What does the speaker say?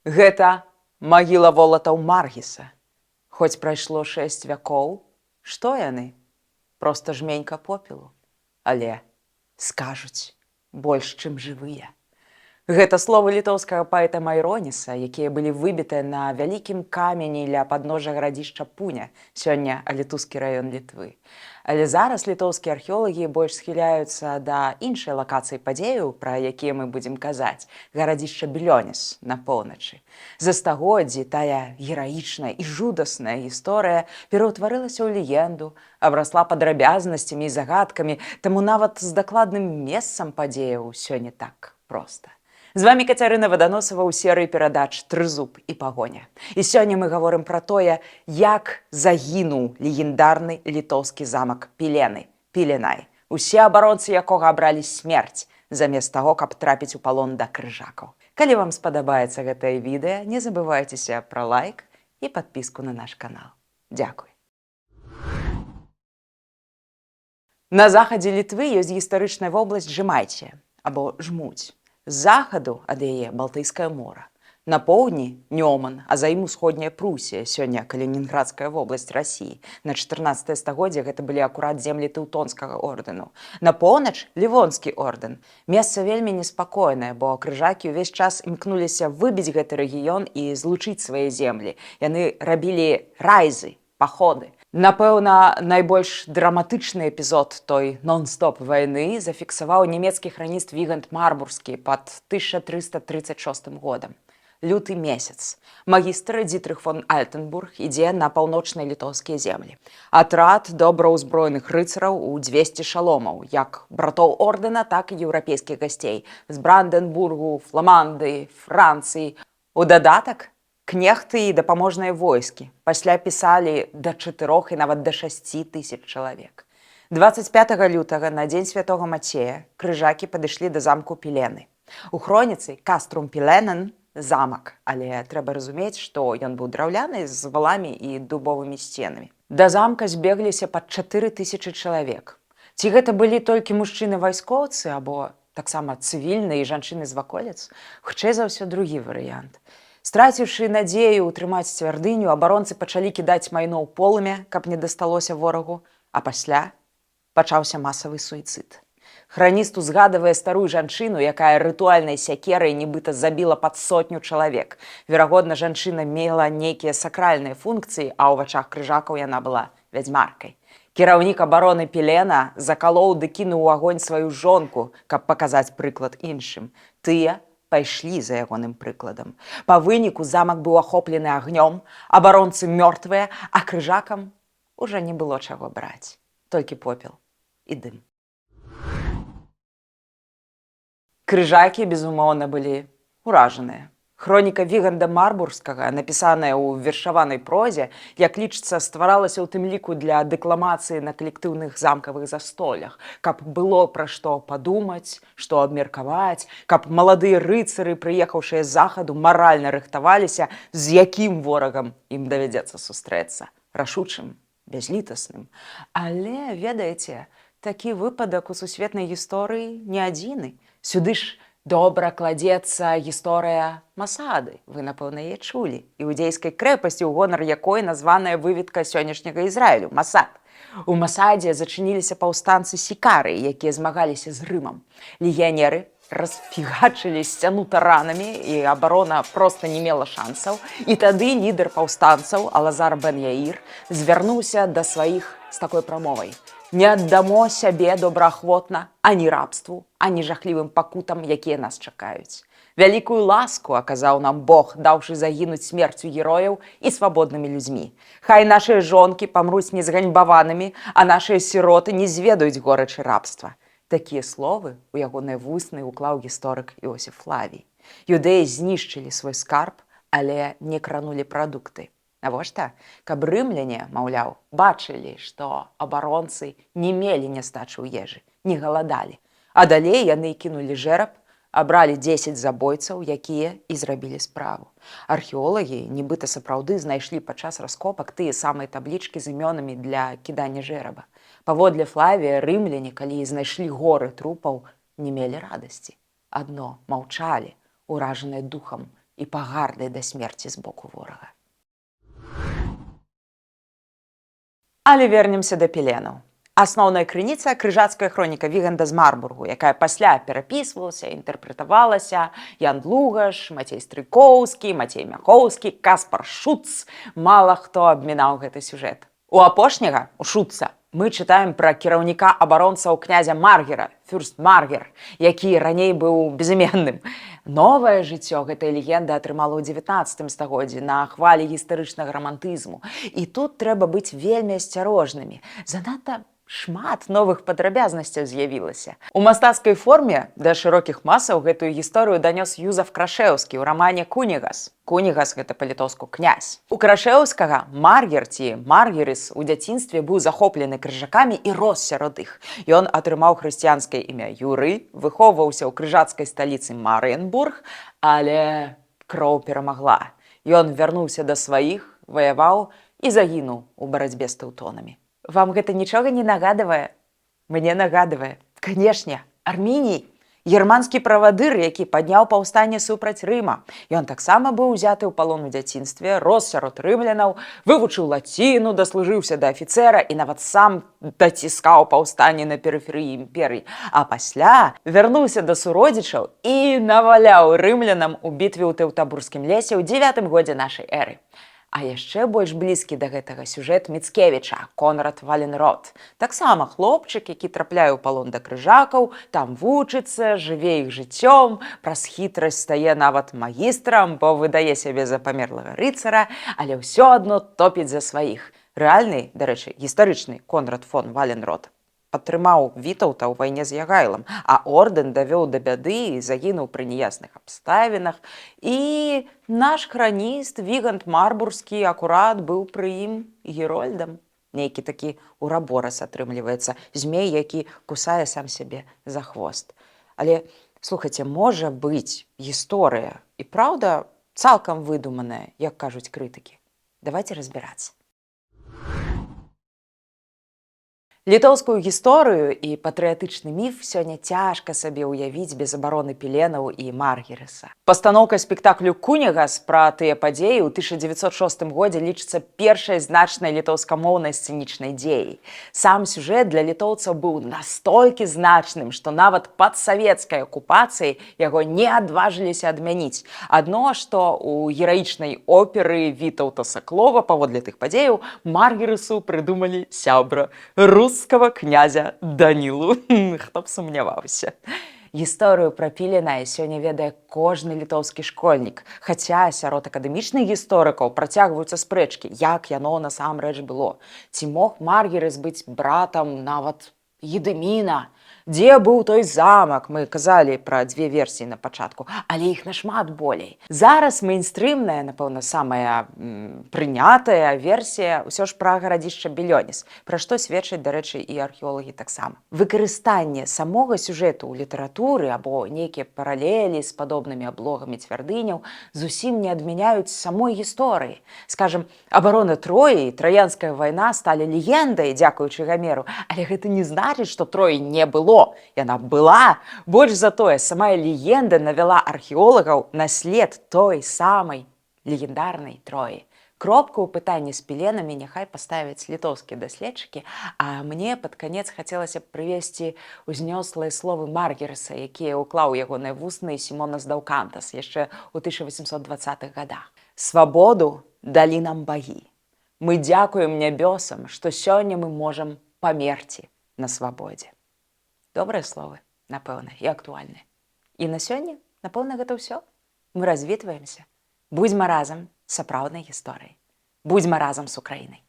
Гэта магіла волатаў Маргіса. Хоць прайшло 6 вякоў, што яны? Проста жменька попелу. Але скажуць больш, чым жывыя. Гэта словы літоўскага паэта Майроніса, якія былі выбітыя на вялікім камені ля падножжа гарадзішча Пуня, сёння Алітускі раён Літвы. Але зараз літоўскія археолагі больш схіляюцца да іншай лакацыі падзеяў, пра якія мы будзем казаць, гарадзішча Белёніс на поўначы. За стагоддзі тая гераічная і жудасная гісторыя пераўтварылася ў легенду, абрасла падрабязнасцямі і загадкамі, таму нават з дакладным месцам падзеяў усё не так проста. З вамі Кацярына Ваданосава ў серыі перадач «Трызуб і пагоня». І сёння мы гаворым пра тое, як загінуў легендарны літоўскі замак Пілены, Піленай, усе абаронцы якога абралі смерць замест таго, каб трапіць у палон да крыжакаў. Калі вам спадабаецца гэтае відэа, не забывайцеся пра лайк і падпіску на наш канал. Дзякуй. На захадзе Літвы ёсць гістарычная вобласць Жемайція або Жмудзь. З захаду ад яе Балтыйскае мора. На поўдні Нёман, а за ім усходняя Прусія, сёння Калінінградская вобласць Расіі. На 14 стагоддзе гэта былі акурат землі Тэўтонскага ордэну. На поўнач Лівонскі ордэн. Месца вельмі неспакойнае, бо крыжакі ўвесь час імкнуліся выбіць гэты рэгіён і злучыць свае землі. Яны рабілі райзы, паходы. Напэўна, найбольш драматычны эпізод той нон-стоп вайны зафіксаваў нямецкі храніст Віганд Марбурскі пад 1336 годам. Люты месяц. Магістр Дзітрых фон Альтенбург ідзе на паўночныя літоўскія землі. Атрад добра ўзброеных рыцараў у 200 шаломаў, як братоў ордэна, так і еўрапейскіх гасцей з Бранденбургу, Фламанды, Францыі. У дадатак кнехты і дапаможныя войскі. Пасля пісалі да 4 і нават да 6 тысяч чалавек. 25 лютага на дзень святого Мацея крыжакі падышлі да замку Пілены. У хроніцы Каструм Піленен замак, але трэба разумець, што ён быў драўляны з валамі і дубовымі сценамі. Да замка збегліся пад 4000 чалавек. Ці гэта былі толькі мужчыны-вайскоўцы або таксама цывільныя і жанчыны з ваколіц? Хутчэй за ўсё, другі варыянт. Страціўшы надзею ўтрымаць цвярдыню, абаронцы пачалі кідаць майно ў полымя, каб не дасталося ворагу, а пасля пачаўся масавы суіцыд. Храніст узгадвае старую жанчыну, якая рытуальнай сякерай нібыта забіла пад сотню чалавек. Верагодна, жанчына мела нейкія сакральныя функцыі, а ў вачах крыжакаў яна была вядзьмаркай. Кіраўнік абароны Пілена закалоў ды кінуў у агонь сваю жонку, каб паказаць прыклад іншым. Тыя пайшлі за ягоным прыкладам. Па выніку замак быў ахоплены агнём, абаронцы мёртвыя, а крыжакам ужо не было чаго браць. Толькі попел і дым. Крыжакі, безумоўна, былі уражаныя. Хроніка Віганда Марбургскага, напісаная ў вершаванай прозе, як лічыцца, стваралася ў тым ліку для дэкламацыі на калектыўных замкавых застоллях, каб было пра што падумаць, што абмеркаваць, каб маладыя рыцары, прыехаўшыя з захаду, маральна рыхтаваліся, з якім ворагам ім давядзецца сустрэцца, рашучым, бязлітасным. Але, ведаеце, такі выпадак у сусветнай гісторыі не адзіны. Сюды ж добра кладзецца гісторыя Масады. Вы, напэўна, яе чулі. Іудзейскай крэпасці, ў гонар якой названая выведка сённяшняга Ізраілю Масад. У Масадзе зачыніліся паўстанцы сікары, якія змагаліся з Рымам. Легіянеры расфігачылі сцяну таранамі, і абарона проста не мела шансаў. І тады лідар паўстанцаў Алазар бен Яір звярнуўся да сваіх з такой прамовай: «Не аддамо сябе добраахвотна ані рабству, ані жахлівым пакутам, якія нас чакаюць. Вялікую ласку аказаў нам Бог, даўшы загінуць смерцю герояў і свабоднымі людзьмі. Хай нашыя жонкі памруць незганьбаванымі, а нашыя сіроты не зведаюць горачы рабства». Такія словы ў ягоныя вусны ўклаў гісторык Іосіф Флавій. Юдэі знішчылі свой скарб, але не кранулі прадукты. Навошта? Каб рымляне, маўляў, бачылі, што абаронцы не мелі нястачы ў ежы, не галадалі. А далей яны кінулі жэраб, абралі 10 забойцаў, якія і зрабілі справу. Археолагі нібыта сапраўды знайшлі падчас раскопак тыя самыя таблічкі з імёнамі для кідання жэраба. Паводле Флавія, рымляне, калі знайшлі горы трупаў, не мелі радасці. Адно маўчалі, уражаныя духам і пагардай да смерці з боку ворага. Але вернемся да пеленаў. Асноўная крыніца — крыжацкая хроніка Віганда з Марбургу, якая пасля перапісвалася, інтэрпрэтавалася: Ян Длугаш, Мацей Стрыкоўскі, Мацей Мяхоўскі, Каспар Шуц. Мала хто абмінаў гэты сюжэт. У апошняга, у Шутца, мы чытаем пра кіраўніка абаронцаў князя Маргера, фюрст Маргер, які раней быў безыменным. Новае жыццё гэтая легенда атрымала ў 19 стагоддзі на хвалі гістарычнага рамантызму. І тут трэба быць вельмі асцярожнымі. Занадта шмат новых падрабязнасцяў з'явілася. У мастацкай форме да шырокіх масаў гэтую гісторыю данёс Юзаф Крашэўскі ў рамане «Кунігас». Кунігас — гэта па-літоўску князь. У Крашэўскага Маргер ці Маргерыс у дзяцінстве быў захоплены крыжакамі і рос сярод іх. Ён атрымаў хрысціянскае імя Юры, выхоўваўся ў крыжацкай сталіцы Марыенбург, але кроў перамагла. Ён вярнуўся да сваіх, ваяваў і загінуў у барацьбе з тэўтонамі. Вам гэта нічога не нагадвае? Мне нагадвае. Канешне, Арміній, германскі правадыр, які падняў паўстанне супраць Рыма. Ён таксама быў узяты ў палон у дзяцінстве, рос сярод рымлянаў, вывучыў лаціну, даслужыўся да афіцэра і нават сам даціскаў паўстанне на перыферыі імперыі. А пасля вярнуўся да суродзічаў і наваляў рымлянам у бітве ў Тэўтабурскім лесе ў 9 годзе нашай эры. А яшчэ больш блізкі да гэтага сюжэт Міцкевіча «Конрад Валенрод». Таксама хлопчык, які трапляе ў палон да крыжакаў, там вучыцца, жыве іх жыццём, праз хітрасць стае нават магістрам, бо выдае сябе за памерлага рыцара, але ўсё адно топіць за сваіх. Рэальны, дарэчы, гістарычны Конрад фон Валенрод падтрымаў Вітаўта ў вайне з Ягайлам, а ордэн давёў да бяды і загінуў пры неясных абставінах. І наш храніст Віганд Марбурскі акурат быў пры ім герольдам. Нейкі такі ураборас атрымліваецца, змей, які кусае сам сябе за хвост. Але слухайце, можа быць, гісторыя і праўда цалкам выдуманая, як кажуць крытыкі. Давайте разбірацца. Літоўскую гісторыю і патрыятычны міф сёння цяжка сабе ўявіць без абароны пеленаў і Маргерыса. Пастаноўка спектаклю «Кунігас» пра тыя падзеі ў 1906 годзе лічыцца першай значнай літоўскамоўнай сцэнічнай дзеяй. Сам сюжэт для літоўцаў быў настолькі значным, што нават пад савецкай акупацыяй яго не адважыліся адмяніць. Адно, што ў гераічнай оперы Вітаўта Саклова паводле тых падзеяў Маргерысу прыдумалі сябра, рускага князя Данілу. Хто б сумняваўся. Гісторыю пра Пілена сёння ведае кожны літоўскі школьнік. Хаця сярод акадэмічных гісторыкаў працягваюцца спрэчкі, як яно насамрэч было. Ці мог Маргерыс быць братам нават Гедыміна? Дзе быў той замак? Мы казалі пра дзве версіі на пачатку, але іх нашмат болей. Зараз мейнстрымная, напэўна, самая прынятая версія ўсё ж пра гарадзішча Белёніс, пра што сведчаць, дарэчы, і археолагі таксама. Выкарыстанне самога сюжэту ў літаратуры або нейкія паралелі з падобнымі аблогамі цвярдыняў зусім не адмяняюць самой гісторыі. Скажам, абарона Троі і Траянская вайна сталі легендай, дзякуючы Гамеру, але гэта не значыць, што Троі не было. Яна была. Больш за тое, сама легенда навяла археолагаў на след той самай легендарнай Троі. Кропку ў пытанні з пеленамі няхай паставяць літоўскія даследчыкі, а мне пад канец хацелася б прывесці ўзнёслыя словы Маргерыса, якія ўклаў ягоныя вусны Сімонас Даўкантас яшчэ ў 1820-х годах. «Свабоду далі нам багі. Мы дзякуем нябёсам, што сёння мы можам памерці на свабодзе». Добрыя словы, напэўна, і актуальныя. І на сёння, напэўна, гэта ўсё. Мы развітваемся. Будзьма разам з сапраўднай гісторыяй. Будзьма разам з Украінай.